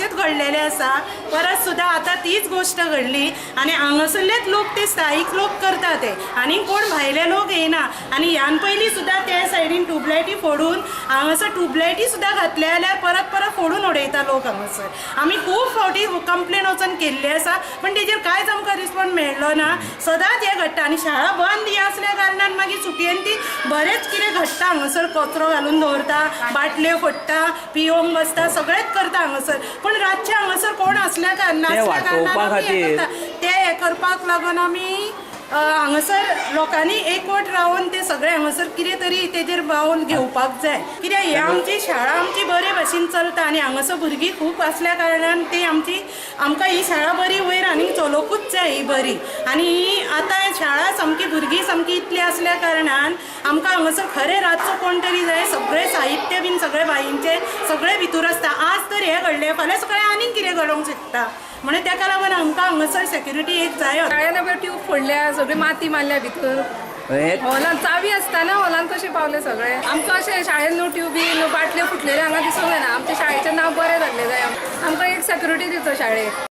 अशेंच घडलेलें आसा. परत सुद्दां आतां तीच गोश्ट घडली आनी हांगासरलेच लोक ते स्थायीक लोक करता ते, आनी कोण भायले लोक येयना. आनी ह्यान पयलीं सुद्दां ते सायडीन ट्युबलायटी फोडून हांगासर ट्युबलायटी सुद्दां घातल्या जाल्यार परत परत फोडून उडयता लोक हांगासर. आमी खूब फावटी कंप्लेन वचोन केल्ली आसा, पण तेजेर कांयच आमकां रिस्पॉन्स मेळ्ळो ना. सदांच हें घडटा आनी शाळा बंद ही आसल्या कारणान मागीर सुटयेन ती बरेंच कितें घडटा हांगासर. कचरो घालून दवरता, बाटल्यो फोडटा, पियोंक बसता, सगळेंच करता हांगासर. पण रातचें हांगासर कोण आसल्या कारणान ते नासल्या कारणान वाटोवपा आमी हें खातीर. करता. ते हें करपाक लागून आमी हांगासर लोकांनी एकवट रावन ते सगळे हांगासर कितें तरी तेजेर पावल घेवपाक जाय. कित्याक हे आमची शाळा आमची बरे भाशेन चलता आनी हांगासर भुरगीं खूब आसल्या कारणान ती आमची आमकां ही शाळा बरी वयर आनीक चलोवकूच जाय ही बरी. आनी ही आतां शाळा सामकी भुरगीं सामकी इतली आसल्या कारणान आमकां हांगासर खरें रातचो कोण तरी जाय. सगळें साहित्य बीन सगळें बाईंचें सगळें भितूर आसता. आज तर हें घडलें, फाल्यां सकाळीं आनीक कितें घडोवंक शकता, म्हणून तेका लागून आमकां हांगासर सेक्युरिटी एक जाय. शाळेन पळय ट्यूब फोडल्या, सगळी माती मारल्या भितर. हे हॉलान चावी आसतना हॉलान कशें पावले सगळे? आमकां अशें शाळेन न्हू ट्युबी न्हू बाटल्यो फुटलेल्यो हांगा दिसूंक जायना. आमच्या शाळेचें नांव बरें जाल्लें जाय. आमकां एक सेक्युरिटी दिवचो शाळेक.